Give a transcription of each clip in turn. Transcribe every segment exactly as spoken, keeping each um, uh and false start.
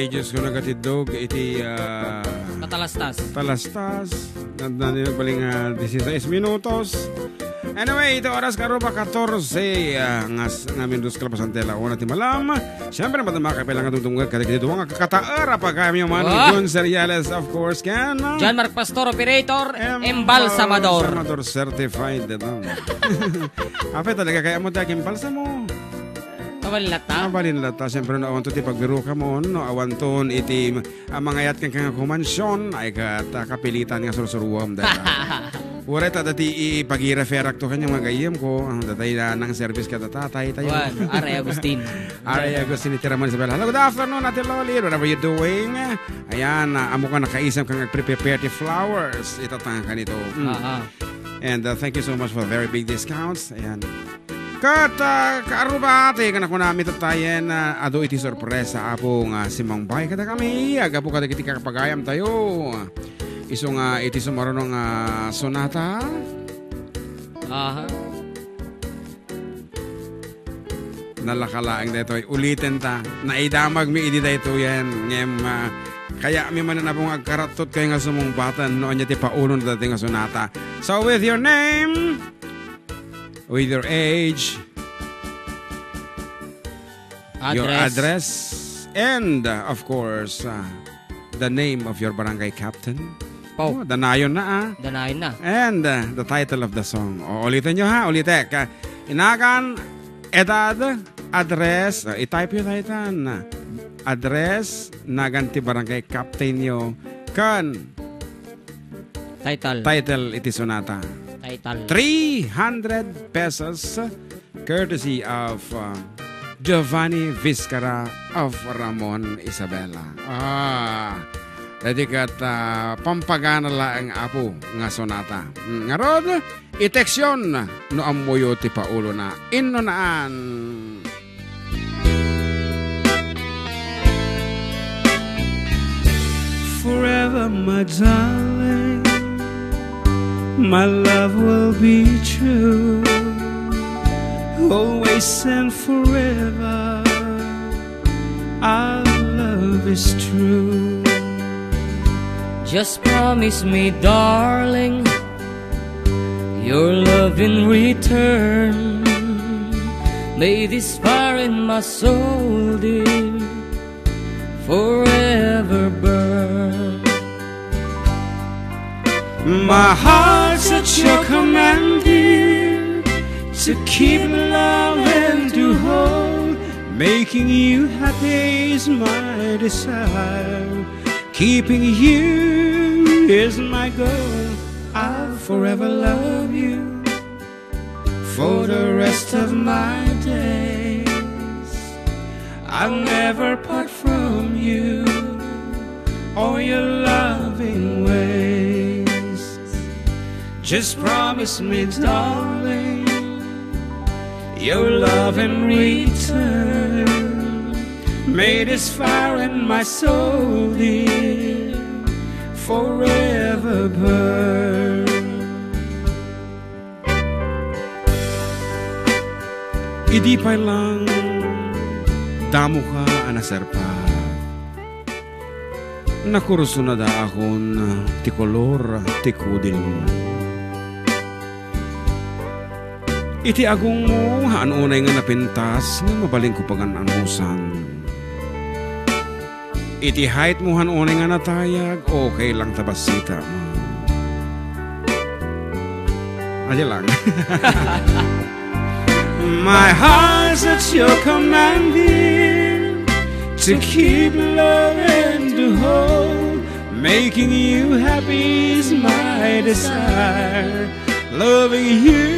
Diyos ko nagatiddog iti, ah, Tatalastas. Talastas. Nagdani nagbaling, ah, disisais minutos. Anyway, iti oras karuba katorse, ah, ngas-, ngamin dos kalpasan ti ala una ti malam. Siyempre, madama kayo pala nga dungdungan kadagiti duwa nga kakataer a pagayamyo man. Wah! Jun Seriales, of course, ken, ah, John Mark Pastor, operator, Embalsamador. Embalsamador certified, ito. Apay talaga kaya mo daging balsamo? Mabalin latta? Mabalin latta. Siyempre, no, awan to ti pagbiruka mo, no, awan to iti, ah, mangayat ken kang kumansion, ay kat, ah, kapilitan nga sursuruam, dada. Uray ta dati i-, ipagireferak to kanya nga gayyem ko, ah, datay na nang service ka tatay tayo. Wan, Aray Agustin. Aray Agustin, iti Ramon Isabel. Hello, good afternoon, Ate Loli. What are you doing? Ayan, ah, amo ka nakaisam kang agpre-prepare ti flowers. Itatanga ka nito. Mm. Ah, ah. And, uh, thank you so much for very big discounts. Ayan. Kat, uh, kaarubati, kanakunami tattayen, uh, adu iti sorpresa, Apo, nga simangbay kada kami, agapu kadagiti kakapagayam tayo. Isu nga iti sumaruno nga sonata. Aha. Nalaka laeng daytoy. Uliten ta. Naidamagmi idi daytoyen. Ngem, ah, kayatmi manen, Apo, nga agkarattotkay nga sumungbaten no ania ti paulo na daytoy nga sonata. So, with your name, with your age, your Address. Address, and, uh, of course, uh, the name of your barangay captain. Oh. Oh, danayon na, ah. Danayon na. And, uh, the title of the song. O, ulitin nyo, ha, ulitek. Ah, inagan, edad, address, ah, i-type yo tayo tan. Address, nagan ti barangay captain yo, kan Title. Title iti sonata. Title. Three hundred pesos courtesy of, uh, Giovanni Vizcara of Ramon, Isabela. Ah, daydi ket, ah, pampagana laeng, Apo, nga sonata. Mm, ngarud, i-textyon no ammoyo ti paulona. Inno naan. Forever, my darling, my love will be true. Always and forever, our love is true. Just promise me, darling, your love in return. May this fire in my soul, dear, forever burn. My heart's at your command, dear, to keep, love, and to hold. Making you happy is my desire. Keeping you is my goal. I'll forever love you for the rest of my days. I'll never part from you or your loving ways. Just promise me, darling, your love in return. May this fire in my soul, dear, forever burn. Idi pay lang damo ka a naserpa, nakurso na daakon ti kolor ti kudilmo. Iti agongmo, haan unay nga napintas nga mabalinko pagan-anusan. Iti height mo han unay nga natayag, okay lang ta bassita mo. Aja lang. My heart's at your command, dear, to keep, love, and to hold. Making you happy is my desire. Loving you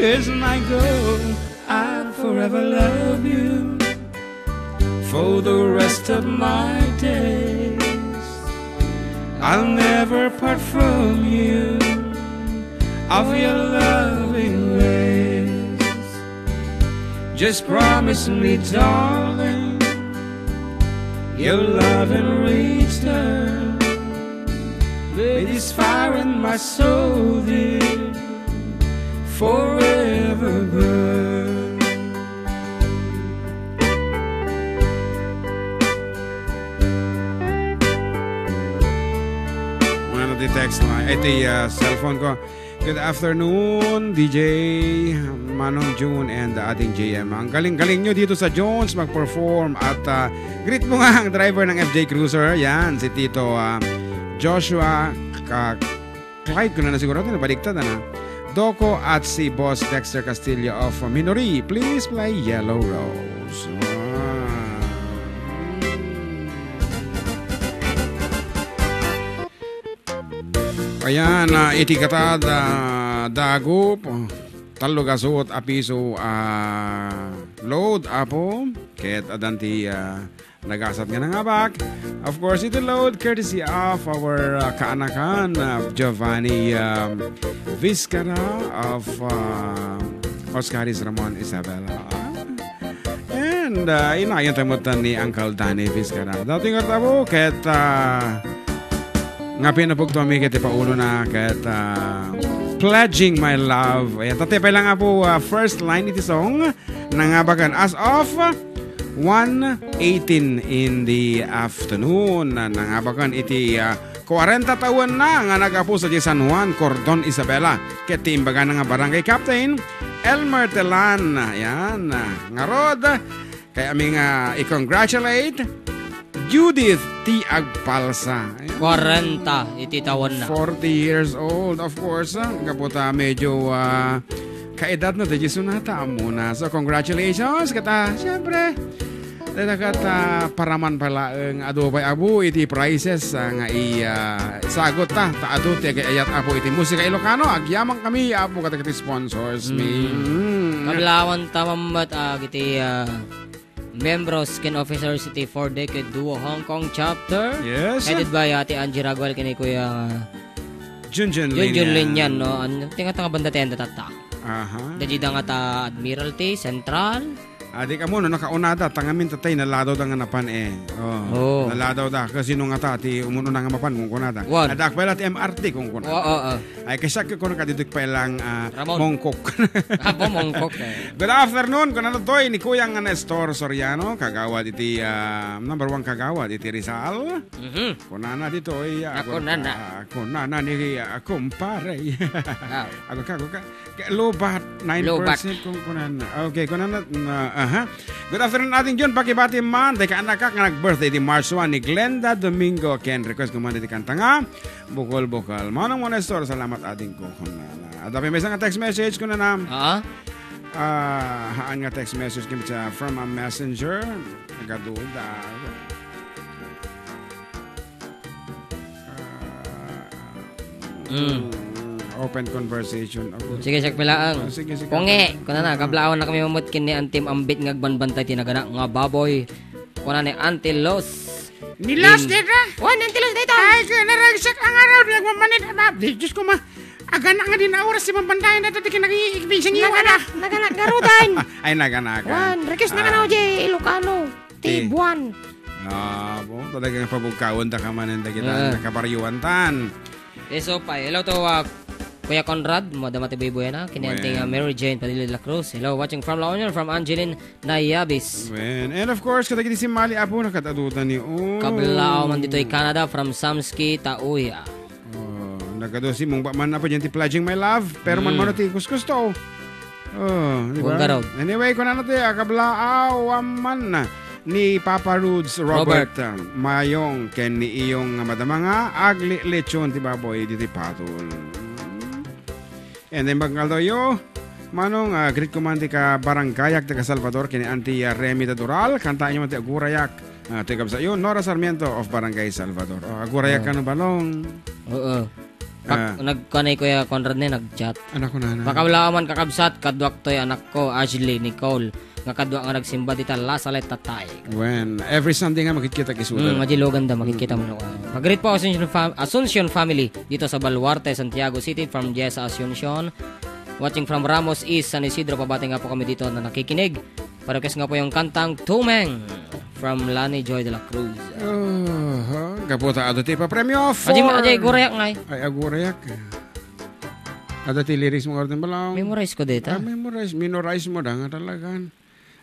is my goal. I'll forever love you for the rest of my days. I'll never part from you of your loving ways. Just promise me, darling, your love in return. May this fire in my soul, dear, forever burn. Iti, ah, cellphone ko. Good afternoon, D J Manong June and Ading J M. Ang galing-galing nyo dito sa Jones mag-perform. At, ah, greet mo nga ang driver ng F J Cruiser. Yan, si Tito, ah, Joshua Ka-, Clyde ko na, na siguro. Ito, nabaliktad, ano? Doko at si Boss Dexter Castillo of Minori. Please play Yellow Rose. Wow. Ayan, ah, iti katad, ah, dagup, tallo gasut a piso, ah, load, Apo. Ket adan ti, ah, nagasat nga nangabak. Of course, iti load courtesy of our, ah, kaanakan, ah, Giovanni, um, Vizcara of, ah, Oscaris Ramon Isabela. And, uh, inayon tayo mo ni Uncle Danny Vizcarra. Dating nga tabo, ket, uh, nga pinapugto mi ket ipauno na ket, uh, Pledging My Love. Ayan, tatay pa lang nga po, uh, first line iti song. Nangabakan as of one eighteen in the afternoon. Nangabakan iti, uh, Kwarenta tawen na nga nagapu sadiay San Juan, Cordon, Isabela. Ket ti imbagana nga barangay captain, Elmer Telan. Ayan, ngarud, kayatmi nga i-congratulate Judith T. Agpalsa. Ayan. Kwarenta iti tawen na. Forty years old, of course, ah, gapu ta medyo, ah, kaedad na, di sonata, ammona. So, congratulations, ket, ah, siyempre, dayta ket, ah, paraman pay laeng, adu pay, Apo, iti prizes, ah, nga i-, ah, sagut ta, ta adu ti agay-ayat, Apo, iti musika Ilocano. Agyamankami, Apo, kadagiti sponsors mi. Mm. Mm. Kablaawan ta met, ah, iti, ah, members ken officers iti Four Decade Duo Hong Kong Chapter. Yes. Headed by Ate Angie Raguel ken ni Kuya Junjun Junjun Linian. Linian, no? An-, tinga-tinga banda ti enda tatta. Aha. Dagita nga ta Admiralty, Central. Adik ammo, no, nakaunada, tangamin tatay, naladawda nga napan, eh. Oh, oo. Naladawda. Kasino nga ta, ti umununa nga mapan, kunkunada. Wan. Adda pay la ti M R T, kunkunada. Oo, oo. Ay, kasiak, kuno ka dito pay lang, ah, Ramon. Mongkok. Apo, Mongkok, eh. Good afternoon, kunana toy, ni Kuyang Nestor Soriano, kagawad iti, ah, number one kagawad iti Rizal. Mhm. Kunana ditoy, ah, Ako, kun-, nana. Ah, kunana ni, ah, kumpare. Ah. Ako ka, ako ka. Lobat, nine percent Lobat. Kung kunan. Okay, kunan na, na, aha. Good afternoon, Ading Jun. Pakibati man, dayta ka anak nga nag-birthday di March one ni Glenda Domingo. Ken request ko man iti kanta nga Bukol-bukol. Manong Monestor, salamat, Ading ko. Kunana. Adda pay maysa nga text message, kunana. Ah? Ah, haan nga text message kami sa, from a messenger. Nagaduda. Ah, Mm. Mm, open conversation. Ako. Sige, siak pay laeng. Ah, sige, sige. Kunge, kunana, kablaawan na kami mamut ken ni Antim Ambit nga agbanbantay ti nagana nga baboy. Kuna ni Auntie Los. Ni Los, dita? Wen, Auntie Los, dita? Ay, kaya naragsak ang araw, nagmamanit, ama. Di, Diyos ko, ma. Agana nga di na oras, si Bambantayan, dito, di ka nag-iigbising iyo, Nagana, ala. Nagana, garudan. Ay, nagana ka. Wan, request na ka na, Ah. Jay Ilocano. Ti Eh. Buwan. Ah, bo, talagang pabugkawan da ka man, ang dagita, Ah. nakabaryuan tan. Yes, so, pa. Hello to, uh, Kuya Conrad, Madam Ate Boy Buena, kini Auntie, uh, Wen. Mary Jane Padilla de la Cruz. Hello, watching from La Union, from Angeline Nayabis. Wen. And of course, kadagiti simmali, Apo, nakadaduda ni, oh. Kablaaw man ditoy Canada, from Samski, Tauya. Oh, nagadu si Mong Bakman na pa dyan ti Pledging My Love. Pero man Mm. mano ti kuskus to. Oh, di ba? Bongga raw. Anyway, kunana ti, ah, kablaaw, ah, man na ni Papa Rudes Robert, Robert. Ah, Mayong, ken ni Iyong nga madama nga aglilechon ti baboy ditoy patol. And then, bagkaldaw yo, Manong, ah, greet ko man ti ka barangayak, ti ka Salvador, ken ni Auntie, ah, Remy Dadural, kantaen yo man ti Agurayak. Ah, ti kabsat yo, Nora Sarmiento of Barangay Salvador. Oh, Agurayak Ah. kano, Balong? Oo. Pak-, Ah. nagkanay Kuya Conrad ni, nag-chat. Anak ko, nana. Pakablaman, kakabsat, kaduak toy anak ko, Ashley Nicole, nga kadua nga nagsimba dita La Salette, Tatay. Wen, every Sunday nga makikita ki Suda. Mm, majilogan da, makikita Mm. mo. Pag-greet po, Asuncion fam-, Asuncion family dito sa Baluarte, Santiago City, from Jess Asuncion. Watching from Ramos East, San Isidro, pabati nga po kami dito na nakikinig. Pa-request nga po yung kantang Tumeng from Lani Joy de la Cruz. Aha, gapu ta adu ti papremyo for Ajay, ajay, gurayak ngay. Ay, agurayak. Ada ti lyrics mo, Gordon Balong. Memorize ko dita. Ah, memorize. Minorize mo da nga talagan.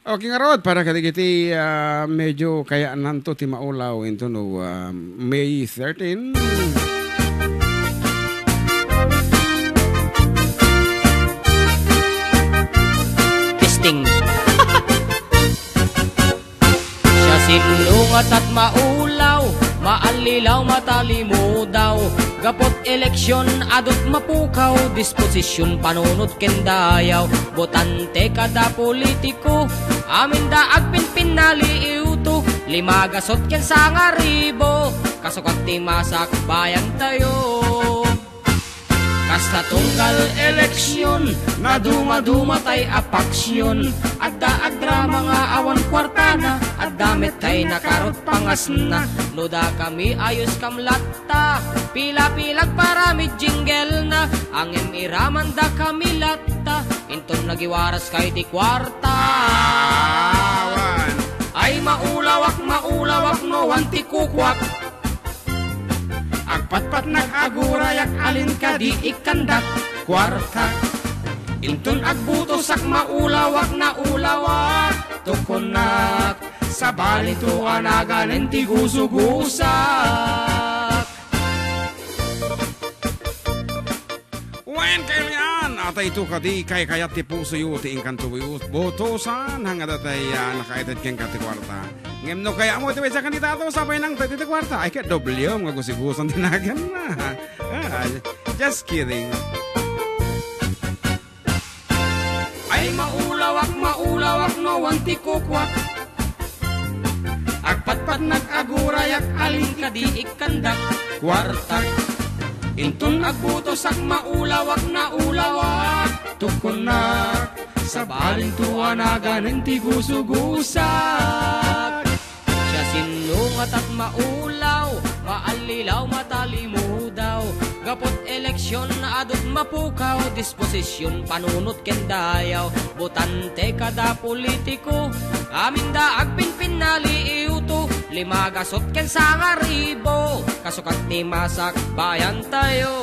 Okay, ngarud, para kadagiti, ah, medyo kayatnanto ti maulaw into no, ah, May thirteen. Siasino nga tat maulaw, maallilaw, matalimudaw. Gaput eleksyon, adut mapukaw, disposisyun, panunot ken dayaw. Botante kada politiko, aminda agpinpinnaliiwto. Lima gasut ken sangaribo, kasukat ti masakbayantayo. Kasta tunggal eleksyon, nadumaduma tay a paksyon. Adda agdrama nga awan kuartana, adda met tay nakarot pangasna. No dakami ayos kam latta, pila-pila agparamid jingle na. Ngem iraman dakami latta, inton nagiwaras kay ti kuarta. Awan. Ay maulawak, maulawak, no wan ti kukuak. Agpatpatnak, agurayak, alin kadi ikkandak, kuarta. Inton agbutosak, maulawak, naulawak, tukkonnak. Sabali to a naganen ti gusugusak. Wen, kailian, atay to kadi kaykayat ti pusoyo ti inkanto butosan, nga datay, ah, nakaited kenka ti kuarta. Ngem no kayatmo ti maysa ken ti tato, sapay nang ti, ti kuarta. Ay, ket doblem nga gusigusan ti naganna. Ah, just kidding. Ay, maulawak, maulawak, no wan ti kukuak. Agpatpatnak, agurayak, alin kadi ikkandak, kuartak. Inton agbutosak, maulawak, naulawak, tukkonnak. Sabali to a naganen ti gusugusak. Siasino nga tat maulaw, maallilaw, matalimudaw. Gaput eleksyon, adut mapukaw, disposisyun, panunot ken dayaw. Botante kada politiko, aminda agpinpinnaliiwto. Lima gasut ken sangaribo, kasukat ti masakbayantayo.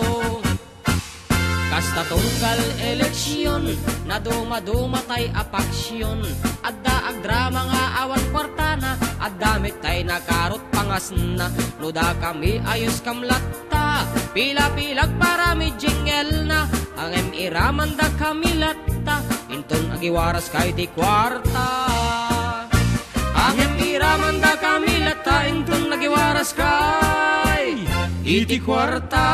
Kasta tunggal eleksyon, nadumaduma tay a paksyon. Adda agdrama nga awan kuartana, adda met tay nakarot pangasna. No dakami ayos kam latta, pila-pila agparamid jingle na. Ngem iraman dakami latta, inton agiwaras kay ti kuarta. Ngem iraman dakami latta, inton nagiwaras kay iti kuarta.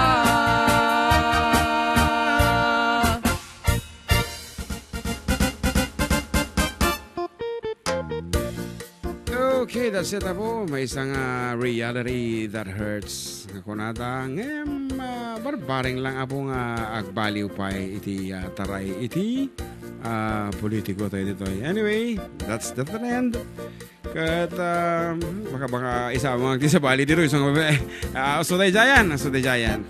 Okay, that's it, apo. Maysa nga reality that hurts nga kunada. Ngem, ah, barbareng lang, apo, nga agbaliw pay iti, ah, taray iti, ah, politiko tayo ditoy. Anyway, that's the trend. Ket, ah, baka, baka isa mo ti sabali dito, isang babae. Ah, usto tayo dyan, usto tayo dyan.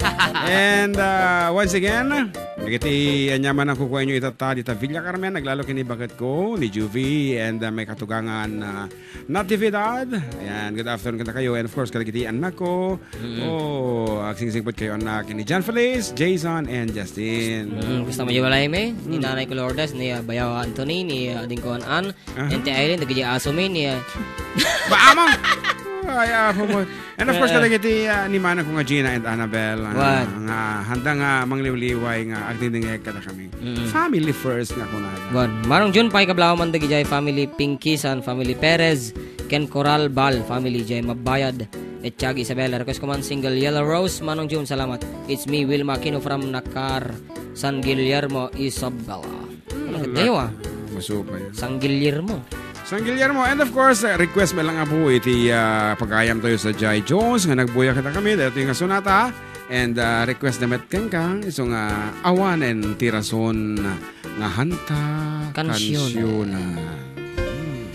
And, ah, once again, dagiti aniaman a kukuayo itatta, dita Villa Carmen, aglalo ken ni baketko, ni Juvie, and, ah, may katugangan, ah, Natividad. Ayan, good afternoon kadakayo. And of course, kadagiti annakko. Mm. Oh, agsingsingpet kayo, annak, ni John Feliz, Jason, and Justin. Mm, gusto mo yung walay, me? Ni Mm. Nanay ko Lourdes, ni, ah, Bayaw Anthony, ni, ah, Dingko An, Aha. Auntie Irene, dagiti aso mi, ni, ah, Ba, amang? Ay, apo mo. And of course, Eh. kadagiti, ah, ni manang ko nga Gina and Annabel, ah, What? nga handa nga mangliwliway nga agdingdingeg kada kami. Mm. Family first nga kunada. Wan, Manong Jun, pakikablaw man dagiti family Pinkisan, family Perez, ken Coral Bal, family jay Mabayad, et Tiagi Isabela. Request ko man single Yellow Rose, Manong Jun, salamat. It's me, Wilma Aquino from Nakar, San Guillermo, Isabela. Hmm, Ano ka, wala. Dewa? Masupay. San Guillermo. San Guillermo. And of course, uh, request mo lang, apo, iti, uh, pagayam tayo sa Jai Jones, nga nagbuya kita kami, dahil ito yung sonata. And, uh, request na met kenka, iso nga awanen ti rason nga hanta, Kansyona. kansyona. Hmm.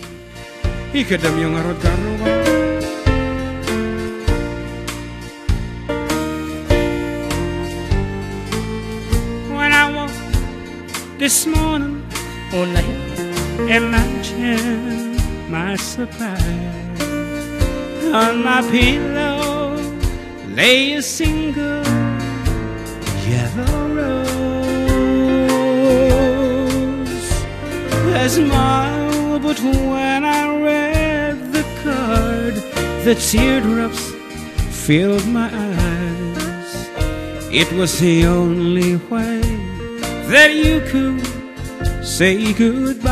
Ikadam yung arod karuba. When I woke this morning, Una yan. Imagine my surprise. On my pillow lay a single yellow rose. A smile, but when I read the card, the teardrops filled my eyes. It was the only way that you could say goodbye.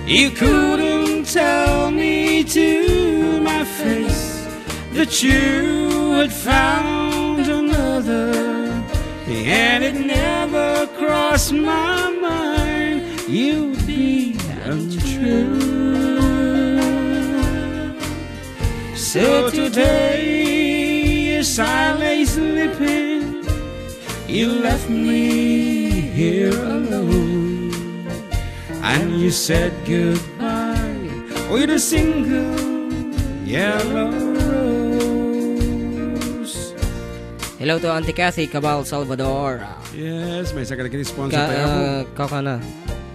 You couldn't tell me to my face that you had found another, and it never crossed my mind you'd be untrue. So today, as I lay sleeping, you left me here alone, and you said goodbye with a single yellow rose. Hello to Auntie Kathy Cabal Salvador. Yes, maysa kadagiti sponsor Ka, tayo. Ah, kakana.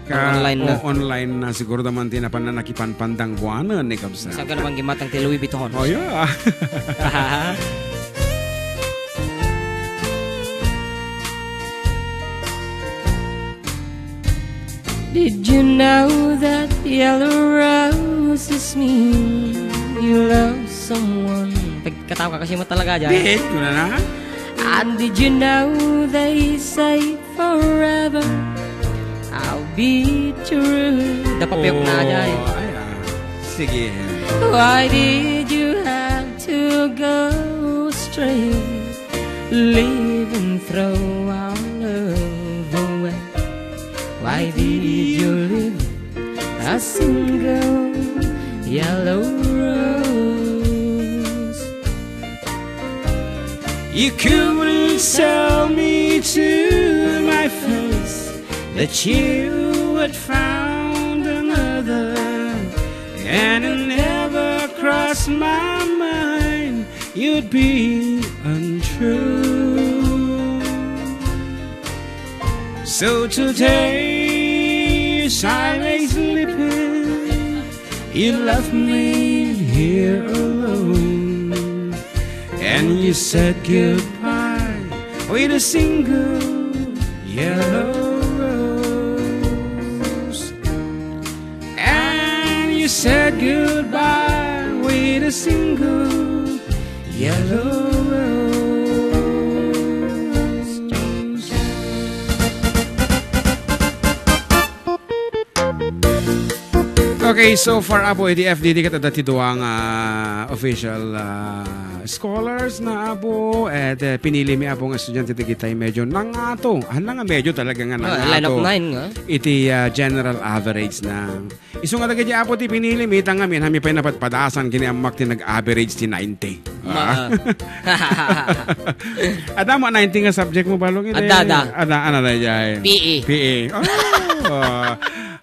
Ka, Online na. O, online na. Siguro naman ti napan na nakipanpandang buwanan ni Kabsat. Saan ka naman gimatang ti Louis Vuitton? Oh, yeah. Did you know that yellow roses mean you love someone? Pagkatawa ka kasi mo talaga dyan. Di, ito na na. And did you know they say forever I'll be true? Dapapayok na dyan. Oh, ay, ah. Sige. Why did you have to go astray? Leaving throw our love away. Why did you leave a single yellow rose? You couldn't tell me to my face that you had found another, and it never crossed my mind you'd be untrue. So today, as I lay sleeping, you left me here alone, and you said goodbye with a single yellow rose. And you said goodbye with a single yellow rose. Okay, so far, Apo, iti F D D ket adda ti dua nga official, ah, scholars na, Apo, et, eh, pinili mi, Apo, nga estudiante dagitay medyo nangato. Hala nga medyo talaga nga Oh, line of nangato. Nine nga. Iti, ah, general average na. Isu nga dagiti, Apo, ti pinili mi, ta ngamin, amin pay napatpadasan ken ni ammak ti nag-average ti ninety. Ma- Ah. Adda mo ninety nga subject mo, Balong, iti? Adda, adda. Adda, ano na, jay? P E. P E. Oh, oh.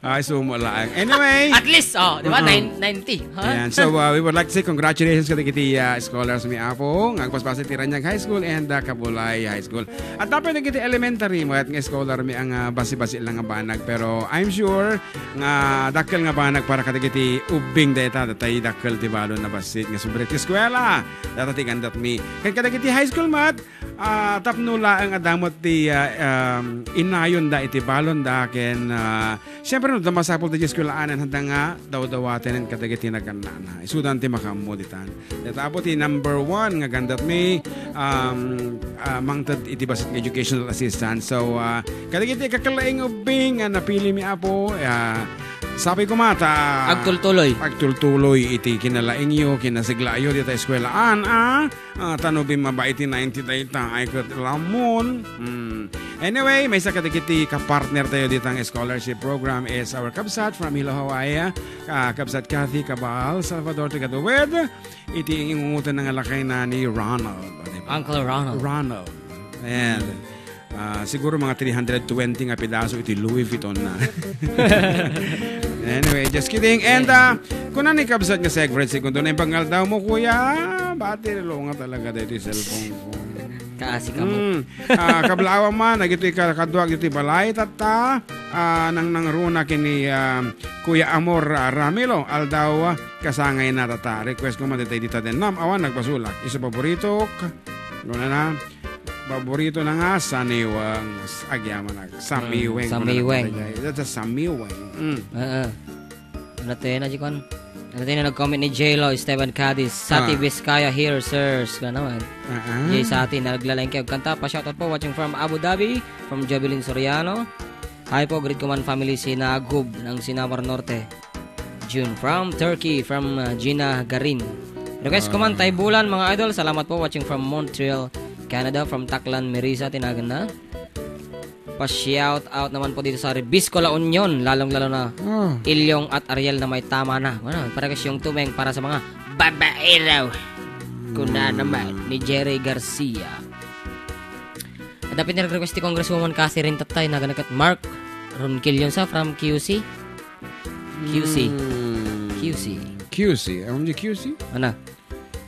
Ay, sumo laeng. Anyway. At least, oh, di ba? Mm-mm. Nine, ninety. Ha? Ayan. So, uh, we would like to say congratulations kadagiti, uh, scholars mi, Apo, nga agpaspaset ti Raniag High School and, uh, Cabulay High School. At dapat nagiti elementary, mayat nga scholar mi ang, uh, basi-basi lang nga banag. Pero I'm sure nga dakkel nga banag para kadagiti ubbing dayta, datay dakkel ti balon a bassit nga subli ti eskuela. Data ti gandat mi. Ken kadagiti high school met, ah, tapno laeng a damo ti, ah, um, inayonda iti balonda ken, ah, siyempre, no, adda masapul ti eskuelaan, adda nga dawdawaten kadagiti nagannana. Isudan ti makaammo ditan. Dayta, Apo, ti number one nga gandat mi, um, ah, mangted iti bassit nga educational assistance. So, ah, kadagiti kakalaing ubbing nga napili mi, Apo, ah, sapay koma ta Agtultuloy. Agtultuloy iti kinalaingyo, kinasiglayo dita eskuelaan, ah, ah, ta no bimmaba iti ninety dayta, ay ket lamon. Hmm. Anyway, maysa kadagiti kapartner tayo ditang scholarship program is our kabsat from Hilo, Hawaii, ah, kabsat Kathy Cabal Salvador, together with iti ingungutan nga lakayna ni Ronald, di ba? Uncle Ronald. Ronald. Ayan. Ah, siguro mga three hundred twenty nga pedaso iti Louis Vuitton na. Anyway, just kidding. And, ah, kuna ni Kabsat nga Segfred Segundo, na yung pangaldaw mo, kuya, battery low nga talaga dahil yung cellphone ko. Kaasi ka mo. Mm. Ah, kablaawan man, nagito ikakadua, iti balay, tatta, ah, nang nangruna kini, ah, Kuya Amor, ah, Ramilo, aldaw, ah, kasangay na, tatta. Request ko man, dita, dita din. Nam, awan, nagpasulak. Isu paboritok. Guna na. Paborito na nga, saniwang. Agyaman na. Samiweng. Mm, samiweng. Guna na, dita, samiweng. Mm. Oo. Ano to yun, Ajikon? Ano tayo na nag-comment ni J-Lo, Esteban Cadiz, Sati Ah. Vizcaya here, sirs. Ka naman. Ah, ah. Jay Sati, naglalengke, kanta pa, shoutout po, watching from Abu Dhabi, from Jovelyn Soriano. Hi po, greet ko man family, Sinagub ng Sinamar Norte. June, from Turkey, from, uh, Gina Garin. Request ko man, Ah. Tay Bulan, mga idol. Salamat po, watching from Montreal, Canada, from Taclan, Merisa, tinagan na. Pa-shout out naman po dito sa Rebisco La Union, lalong-lalo na Ah. Ilyong at Ariel na may tama na. Ano, para kasi yung tumeng para sa mga babaero. Kuna naman ni Jerry Garcia. At dapat nag-request ti Congresswoman Catherine Tatay na ganakat Mark Ronquillo sa from Q C. Q C. Hmm. Q C. Q C. Ang di Q C? Ano?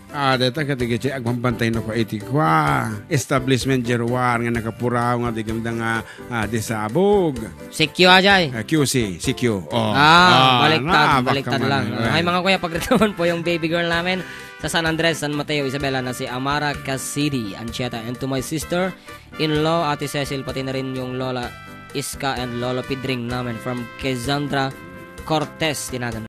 Ah, deta ka tigiti agbambantay no ko iti kwa establishment jeruar nga nakapuraw nga digimda nga, ah, disabog. Si Q ajay. Ah, Q C, si Q. Oh. Ah, Ah, baliktad, na, baliktad baka lang. man, Ay, eh. mga kuya, pagretuman po yung baby girl namin sa San Andres, San Mateo, Isabela na si Amara Casidi Anchieta, and to my sister in-law, Ate Cecil, pati na rin yung Lola Iska and Lolo Pidring namin from Quezandra Cortez, tinagan.